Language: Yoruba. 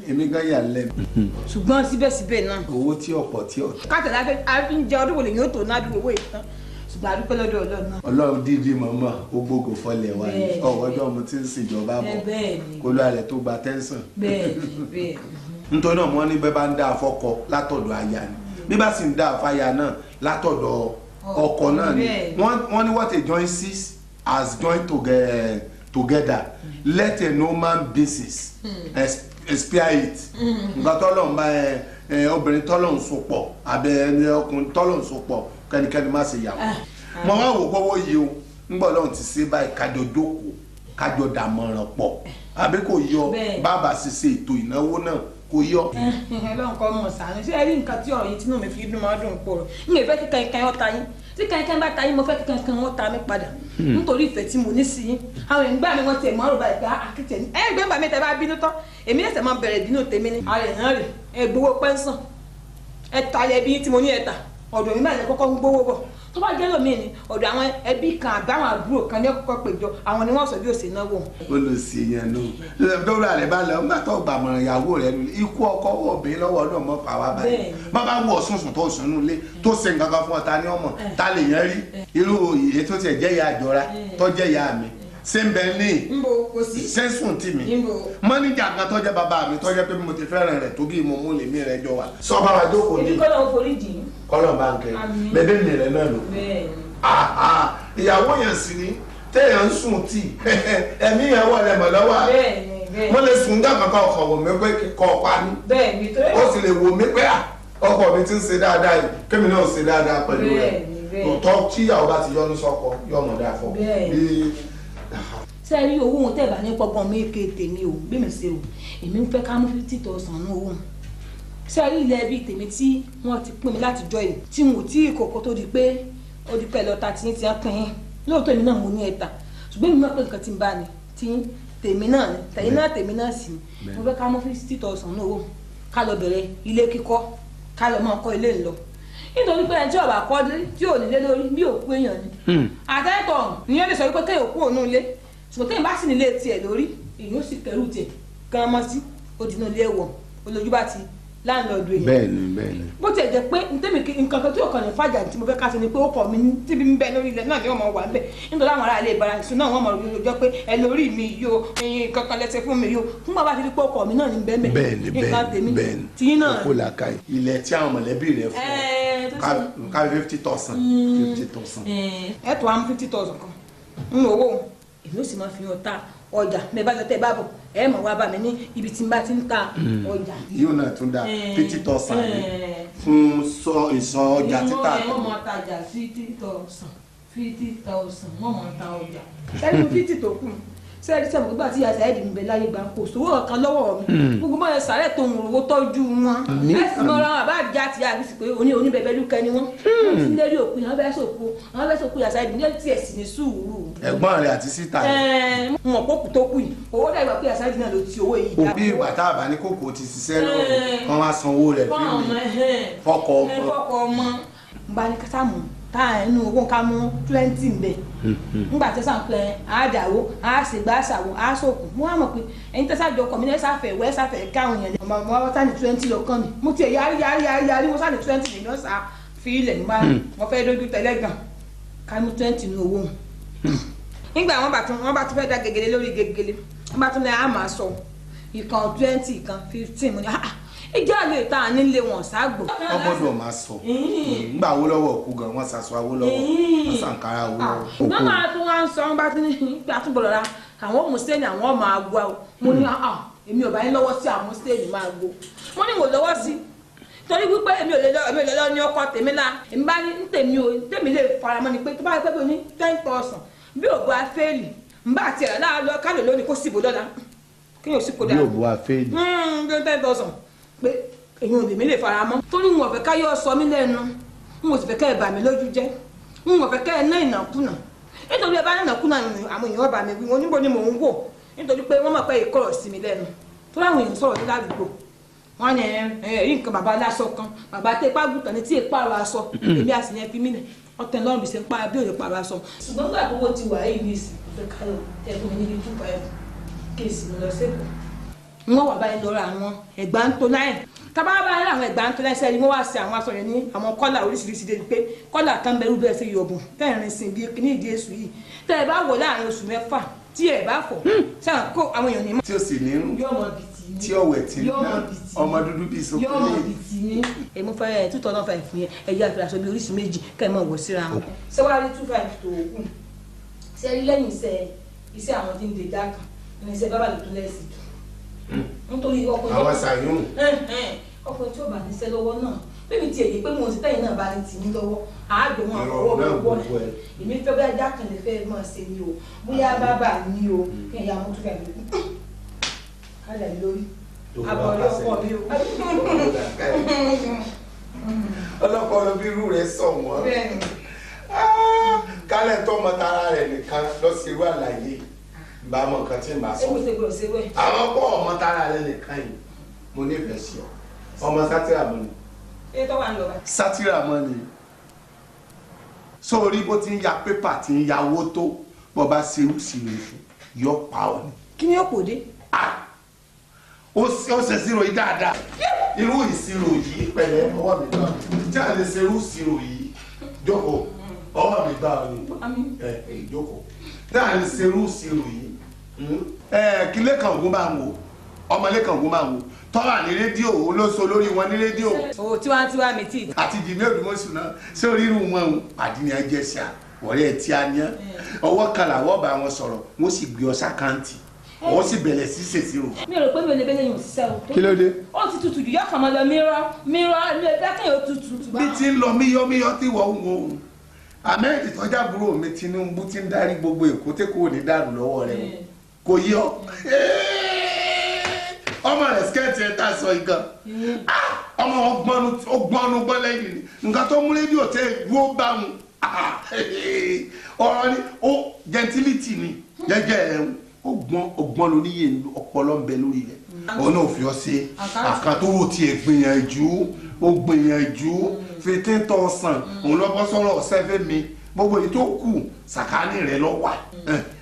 Èmi gan yà lẹ́nu. Ṣùgbọ́n síbẹ̀síbẹ̀ náà. Owó tí ọ̀pọ̀ tí ọ̀tọ̀. Kátàlá fi ń jẹ ọdún wo lè yóò tó náà dúró owó ìtàn. Ṣùgbọ́n a dúpẹ́ lọ́dọ̀ Ọlọ́run náà. Ọlọ́run dídí mọ̀mọ́ ó gbógo fọlẹ̀ wa ni ọ̀wọ́jọ́ mo ti ń ṣèjọba bọ̀ kó ló alẹ̀ tó gba tẹ́ńsàn. Bẹ́ẹ̀ni. Nítorí náà wọ́n ní bẹ́ẹ̀ bá ń dá afọ́kọ látọ̀dọ̀ aya ni bí bá sì ń dá afáya náà látọ̀dọ̀ ọkọ náà ni wọ́n ní what a joint six has joined together let a no man business spare it. Nǹkan tọ́lọ̀ ń bá obìnrin tọ́lọ̀ ń so pọ̀ àbẹ ẹni ọkùnrin tọ́lọ̀ ń so pọ̀ kẹ́nikẹ́ni má ṣe yàwó. Mo wá wò pọ́wọ́ yìí o ńgbọ́ lọ́run ti ṣe báyìí kájọ jókòó kájọ dàmọ̀ràn pọ̀ àbí kò yọ bàbá ṣiṣẹ́ ètò ìnáwó náà kò yọ. Ọlọ́run kọ́ mọ̀ sànú ṣé ẹ rí nǹkan tí ọ̀rọ̀ yìí tínú mi fi dùn máa dùn pọ̀ rọ̀ n lè fẹ́ kí kankan ọ̀ta yín tí kankan bá ta yín mo fẹ́ kí kankan ọ̀ta mi padà nítorí ìfẹ́ tí mo ní sí yín. Àwọn ìgbà mi wọ́n tiẹ̀ mọ́ ọ̀rọ̀ báyìí pé àkìtẹ̀ ní ẹ gbẹ́ngbà mi tẹ́ bá bínú tán èmi ẹ̀sẹ̀ máa bẹ̀rẹ̀ bínú tèmi ni. Ààrẹ náà rè ẹ gbowó pẹ́ńsàn ẹ talẹ̀ bí tí mo ní ẹ ta ọ̀dọ̀ mi báyìí kọ́kọ́ ń gbowó bọ̀ tó bá jẹ́ lómi ni ọ̀dọ̀ àwọn ẹbí kan àbáwọn àbúrò kan ní ọkọ̀ péjọ àwọn ni wọ́n sọ bí ó ṣe náwó. Ó lọ sí yẹn náà dọ́là rẹ̀ bá lọ nígbà tó gbàmọ̀ràn ìyàwó rẹ̀ nù ikú ọkọ obìnrin lọ́wọ́ náà mọ́ fà wá báyìí má bá wù ọ̀sùnsùn tó sùn nù lé tó ṣe nǹkan kan fún ọ ta ní ọmọ ta lè yẹn rí irú èyí tó tiẹ̀ jẹ́ ìyá àjọra tó jẹ́ ìyá mi ṣé ń bẹ ní ṣé ń sùn tì mí mọ́níjà kan tó jẹ́ bàbá mi tó jẹ́ pé mo ti fẹ́ràn rẹ̀ tó bí mo mú lèmi rẹ̀ jọ wá. Sọ bá wa jókòó ní. Èmi kọ́ lọ́wọ́ forí jì í. Kọ́lọ̀ bá ń kẹ́ bẹ́ẹ̀ mi rẹ̀ náà lò. Ìyàwó yẹn sì ni téèyàn ń sùn tì ẹ̀mí yẹn wọ̀ lẹ́mọ̀ lọ́wọ́ mo lè sùn dá kankan ọkọ̀ wò mí pé kọ́ ọ̀pá mi ó sì lè wò mí pé ọkọ mi ti ń ṣe dáadáa yìí kémi náà ṣe dáadáa pẹ̀lú rẹ̀ tòótọ́ tí ìyàwó bá ti yọnu sọ́kọ yọmọ dáa fọ. Ṣé ẹ rí owó ohun tẹ́ bá ní pọ́gbọ́n mi ké tèmi o bí mi ṣe o èmi ń fẹ́ ká mú 50,000 ní owó. Ṣé ẹ rí ilẹ̀ ẹbí tèmi tí wọ́n ti pín mi láti jọ yìí tí n ò tí ì kọ̀kọ́ tó di pé ó di pé lọ́ta tí ń ti pín in lóòótọ́ èmi náà mo ní ẹ̀ta ṣùgbọ́n èmi náà pé nǹkan tí ń bá ni tí tèmi náà ni tẹ̀yìn náà tèmi náà sì ni mo fẹ́ ká mú 50,000 ní owó ká lọ bẹ̀rẹ̀ ilé kíkọ́ ká lọ máa kọ́ ilé ńlọ nítorí pé ẹni tí ọba kọ́ tí ò nílé lórí bí òkú èèyàn ni àtẹ́tọ̀ ìyẹn lè sọ wípé kéèyàn kú òun ilé ṣùgbọ́n kéèyàn bá sì nílé tiẹ̀ lórí èèyàn ó sì kẹrù tiẹ̀ kán mọ́ sí ó dínú ilé wọ̀ olójú bá ti láńlọ́ọ̀dù èèyàn. Bẹ́ẹ̀ni bẹ́ẹ̀ni. Bó tiẹ̀ jẹ́ pé ntẹ́mi nǹkan kan tí ò kàn ní fàjà tí mo fẹ́ ká sí ni pé ó kọ̀ mí tíbi ń bẹ lórí ilẹ̀ náà ni wọ́n mọ̀ wà ń bẹ̀ nítorí àwọn ará ilé ìbára ìṣúná náà wọ́n mọ̀ lórí ọjọ́ pé ẹ lórí mi yó ẹyin kankan lẹ́sẹ̀ fún mi yó fún bàbá ti rí pé ó kọ̀ mí náà ní bẹ́ẹ̀ bẹ́ẹ̀ni bẹ́ẹ̀ni bẹ́ẹ̀ni tiyín náà. Kó la ka yìí. Ilẹ̀ tí àwọn mọ̀lẹ́bí rẹ̀ fún ká 50,000 50,000. Ẹ tó àwọn 50,000 kan ń owó èmi ó sì máa fi hàn ta ọjà mẹ bá lọ tẹ bá bọ ẹ mọ wá bá mi ní ibi tí n bá ti ń ta ọjà. Yóò náà tún da 50,000 fún ìsọ ọjà títà. Wọ́n mọ̀ tajà 50,000 50,000 wọ́n mọ̀ ta ọjà. Sẹ́ni 50 tó kù sẹ́ni sẹ́ni gbogbo àti ìyá Saheed ń bẹ láyé gbà kò sówó ọ̀kan lọ́wọ́ mi gbogbo mọ̀ ẹ sàrẹ̀ tó ń rówó tọ́jú wọn. Ẹ sì mọ ra wọn àbá àjà àti ìyá àbísí pé oníbẹ̀bẹ̀ lúkẹ́ ni wọ́n. Wọ́n ti lérí òkú yẹn wọ́n fẹ́ sòkú wọ́n fẹ́ sòkú ìyá Saheed ní tiẹ̀ sì ní sùúrù. Ẹ̀gbọ́n rẹ̀ àti síta rẹ̀. Mọ̀ kókù tó kù yìí owó dàgbà pé ìyá Saheed náà ló ti owó yìí. Òbí ìgbà tá a bá ní kókò ti ṣiṣẹ́ lọ́rùn kan wá sanwó rẹ̀ fíìmù fọkọ ọmọ. N bá ní kásámù tá inú owó ká mú 20 ń bẹ ńgbà tẹsán pé àádáwó àásègbà àṣàwò àásòkù mo wá mọ̀ pé ẹ̀yin tẹsán jọ kọ mi ní ẹsàfẹ ìwé ẹsàfẹ káwọn yẹn ọmọ ọmọ wọn sáni 20 lọ kàn mí mo tiẹ̀ yarí yarí yarí yarí mo sáni 20 lè lọ́sà fi ilẹ̀ nígbà mo fẹ́ dójú tẹ́lẹ̀ gan ká mú 20 ní owó. Nígbà wọn bá tún fẹ́ dá gegele lórí gegele wọn bá tún lẹ́ àmà sọ ìkan 20 ìkan 15 mo ní ìjà lè ta nílé wọn ságbo. Wọ́n gbọ́dọ̀ máa sọ nígbà Awólọ́wọ̀ kú gan wọ́n ṣaṣọ Awólọ́wọ̀ wọ́n ṣàǹkárá Awólọ́wọ̀. Nọ́mà tó wá ń sọ wọn bá tún ní ìgbà tó gbọ́dọ̀ ra àwọn mùsùlùmí àwọn máa gbọ́ ọ mo ní èmi ò bá yín lọ́wọ́ sí àwọn mùsùlùmí máa gbọ́ mo ní wò lọ́wọ́ sí torí wípé èmi ò lè lọ ní ọkọ tèmi la èmi bá ní tèmi ò tèmi lè faramọ́ ni pé tó bá yẹ pé bí o ní 10,000 bí ògbó afẹ́ẹ̀lì ń bá àti ẹ̀rọ láàlọ́ kálò lónìí kó síbò lọ́la kí yóò sì kó dáa bí ògbó afẹ́ẹ̀lì. Bí o 10,000 pé èyàn ò lè mí lè fara mọ́ torí n ò fẹ́ káyọ̀ sọ mí lẹ́nu n ò sì fẹ́ kẹ́ ẹ bà mí lójú jẹ́ n ò fẹ́ kẹ́ ẹ ná ìnàkúnà nítorí ẹ bá ná ìnàkúnà àwọn èèyàn bà mí wí wọn níbo ni mò ń wò nítorí pé wọ́n mọ̀ pé ìkọ̀rọ̀ sí mi lẹ́nu torí àwọn èèyàn sọ̀rọ̀ ní ládùúgbò wọ́n ní ẹ rí nǹkan bàbá aláṣọ kan bàbá tẹ ipá gùtàn ní tí èpá ara aṣọ èmi àti yẹn fi mí lẹ̀ ọtẹ lọ́rùn bí ṣe ń pa bí òye pàrọ̀ aṣọ. Ṣùgbọ́n gbà gbogbo ti wà yìí ní ìsìn kò fẹ́ káyọ̀ tẹ fún mi níbi 2.5 kéèsì mi lọ sẹ́kọ̀ọ́ Wọ́n wà báyìí lọ́ra àwọn ẹ̀gbá ń tó láyìn tábà bá rí àwọn ẹ̀gbá ń tó láyìn sẹ́ni wọ́n wá sí àwọn aṣọ yẹn ní àwọn kọ́là oríṣiríṣi débi pé kọ́là kan bẹ̀rù bẹ́ẹ̀ sí yọ̀bùn tẹ́ẹ̀rin sin bí ní ìdí èṣù yìí tẹ́ ẹ bá wọ̀ láàrin oṣù 6 tí ẹ bá fọ̀ sáà kó àwọn èèyàn ní mọ́. Tí o sì ní rún tí ọ̀wẹ̀ tí ń ná ọmọ dúdú bíi sókè. Èmi fẹ́ 2005 fún yẹn ẹ̀yà àfihàn aṣọ bíi oríṣi 2 kẹ́ ẹ̀ mọ̀ wọ̀ síra wọn. Ṣé wàá rí 25 tó kù ṣe rí lẹ́yìn iṣẹ́ àwọn tí ń de dákan ní iṣẹ́ bábà ló tún lẹ́sìn jù nítorí ọkùnrin àwọn ṣàyún ọkùnrin tí ó bá níṣẹ́ lọ́wọ́ náà bíbí tí èyí pé mo ti tẹ́yìn náà bá ní tì ní lọ́wọ́ àádọ́ wọn àfọwọ́ wọ́ èmi fẹ́ bóyá dákan lè fẹ́ mọ̀ ṣe ni o bóyá bábà ni o kí ẹ̀yà mú 25 lókun kálẹ̀ lórí àbọ̀rẹ́ ọkọ mi o. Ọlọ́pàá ló bí irú rẹ̀ sọ wọ́n kálẹ̀ tó mọ tara rẹ̀ nìkan lọ sí irú àlàyé bá mọ nǹkan tí màá sọ. Àwọn pọ̀ ọmọ tara rẹ̀ nìkan yìí mo nífẹ̀ẹ́ sí ọ ọmọ sátírà mọ́ ni. Sátírà mọ́ ni sórí bó ti ń ya pépà tí ń ya owó tó bọ́ bá ṣerú sí rẹ̀ fún yọ pa ọ ni. Kí ni ó kò dé? Ó ṣe ìṣirò yìí dáadáa irú ìṣirò yìí pẹ̀lẹ́ ọwọ́ mi gbà tí a lè ṣe irú ìṣirò yìí jókòó ọwọ́ mi gbà ọ ni jókòó tí a lè ṣe irú ìṣirò yìí. Kí Lékan Ògún bá ń wò ọmọ Lékan Ògún bá ń wò tọ́wà ní rédíò olóso lórí wọn ní rédíò. O tiwantiwa mi tí. Àti Jìmí Òdùmọ̀ṣù náà ṣé orí irú wọn o àdínní ajẹ́sà ọ̀rẹ́ ẹ̀ tí a ní ọwọ́ kan làwọ̀ bá wọn sọ̀rọ̀ wọ́n sì gbé ọ sákàǹtì wọ́n sì bẹ̀rẹ̀ sí ṣèṣirò. Mi ò rò pé mi ò lè bẹ́lẹ̀ yìí òṣìṣẹ́ o. Kí ló dé? Ó ti tutù jù yọkàn mọ́ lọ mírọ́ mírọ́ mi ò dákẹ́ yóò tutù. Bí ti ń lọ míyọ́míyọ́ tí wọ́n ń wo òun Ahmed tọ́jà búrò mi Tinubu ti ń darí gbogbo Èkó tí kò ní dàrú lọ́wọ́ rẹ̀ o kò yí ọ. Ọmọ rẹ̀ skẹ́ẹ̀tì ẹ̀ tá a sọ yìí gan ọmọ ọgbọ́nú gbọ́n lẹ́yìn ni nǹkan tó mú rédíò tẹ́ dúró bá wọn ọ̀rọ̀ ni ó gentility ni jẹ́jẹ́ ẹ̀ ń ọgbọ́n ló níyè ọpọlọ ń bẹ lórí rẹ̀ òun náà fi ọ ṣe àkàtúwò tí ẹ gbìyànjú ó gbìyànjú 15,000 òun lọ bọ́ sọ́rọ̀ ọ̀sẹ̀ fẹ́ mi gbogbo èyí tó kù sàkáání rẹ̀ lọ wà.